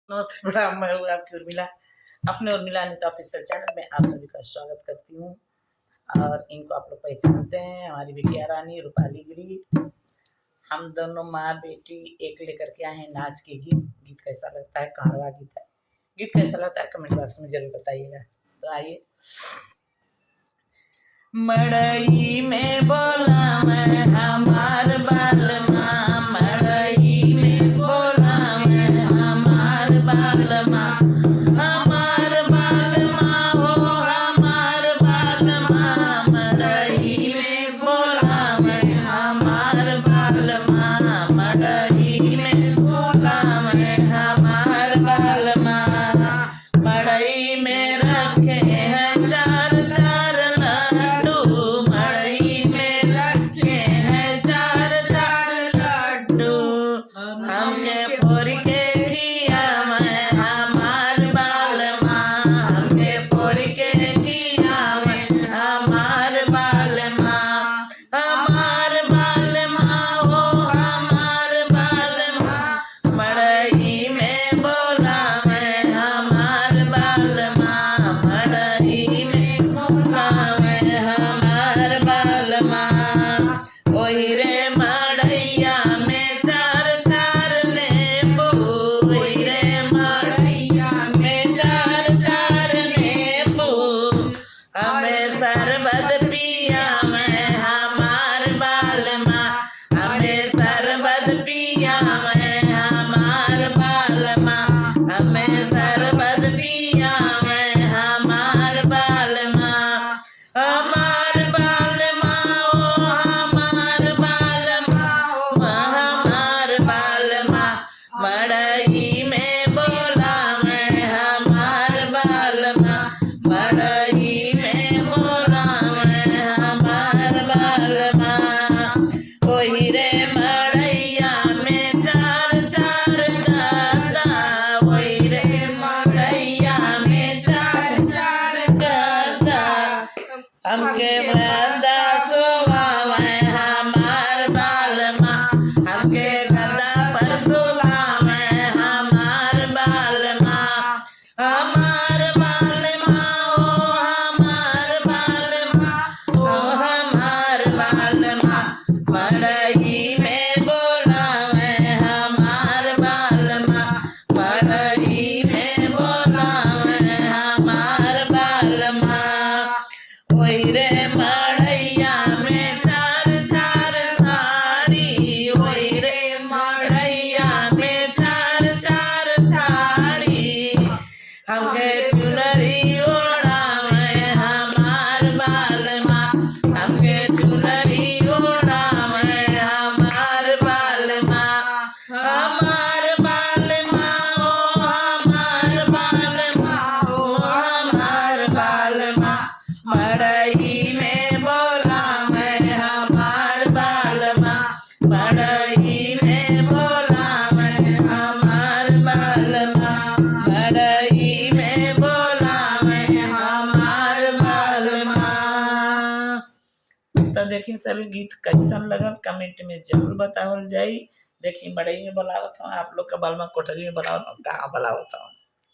नमस्ते प्रणाम, मैं हूँ आपकी उर्मिला। अपने उर्मिला अनिता ऑफिशियल चैनल में आप सभी का स्वागत करती हूँ। और इनको आप लोग पहचानते हैं, हमारी बिटिया रानी रूपाली गिरी। हम दोनों माँ बेटी एक लेकर के आए हैं नाच के गीत। गीत कैसा लगता है? कहरवा गीत है। गीत कैसा लगता है कमेंट बॉक्स में जरूर बताइएगा। तो आइए। मड़ई में बोला मैं हमार बाल माँ, मड़ई में बोला मैं हमार बाल माँ, हमार बाल माँ हो हमार बाल माँ, मड़ई में बोला मैं हमार बाल माँ, मड़ई में बोला मैं हमार बाल माँ, मड़ई में रखे हैं चार चार लड्डू, मड़ई में रखे हैं चार चार लड्डू, हमके फोर के खिया मैं हमार बाल माँ, हमके फोर के खिया मैं हमार बाल माँ, हमार बाल माँ हो हमार बाल माँ, मड़ई में बोला मैं हमार बाल माँ, मड़ई में बोला मैं हमार बाल माँ, ओही रे मड़ैया में चार चार नींबू, ओही रे मड़ैया में चार चार नींबू, हमें शरबत पिया मैं हमार बाल माँ, हमें शरबत पिया मैं हमार बाल माँ, हमें शरबत पिया मैं हमार बाल माँ, हमार बाल माँ ओ हमार बाल माँ, ओ हमार बाल माँ, मड़ई में बोला मैं हमार बाल माँ, मड़ई में बोला मैं हमार बाल माँ, ओही रे मड़ैया में चार चार गद्दा, ओही रे मड़ैया में चार चार गद्दा, हमके गद्दा सोवावे हमार बाल माँ, हमके गद्दा पर सुलावे हमार बाल माँ, हमार बाल माँ ओ हमार बाल माँ, ओ हमार बाल माँ, मड़ई में बोलावे हमार बाल माँ, मड़ई में बोलावे हमार बाल माँ, ओही रे मड़ैया में चार चार साड़ी, ओही रे मड़ैया में चार चार साड़ी, हमके चुनरी ओढ़ावे हमार बाल माँ, हमके चुनरी ओढ़ावे हमार बाल माँ, हमार बाल माँ ओ हमार बाल माँ, ओ हमार बाल माँ, मड़ई में बोला मैं हमार बाल माँ, मड़ई में बोला मैं हमार बाल माँ, मड़ई में बोला मैं हमार बाल माँ। तो देखी सभी गीत कैसन लगल कमेंट में जरूर बतावल जाई। देखी मड़ई में बोलावत हूँ, आप लोग का बाल माँ कोठरी में बोलावत हूँ, कहाँ बोलावत हूँ।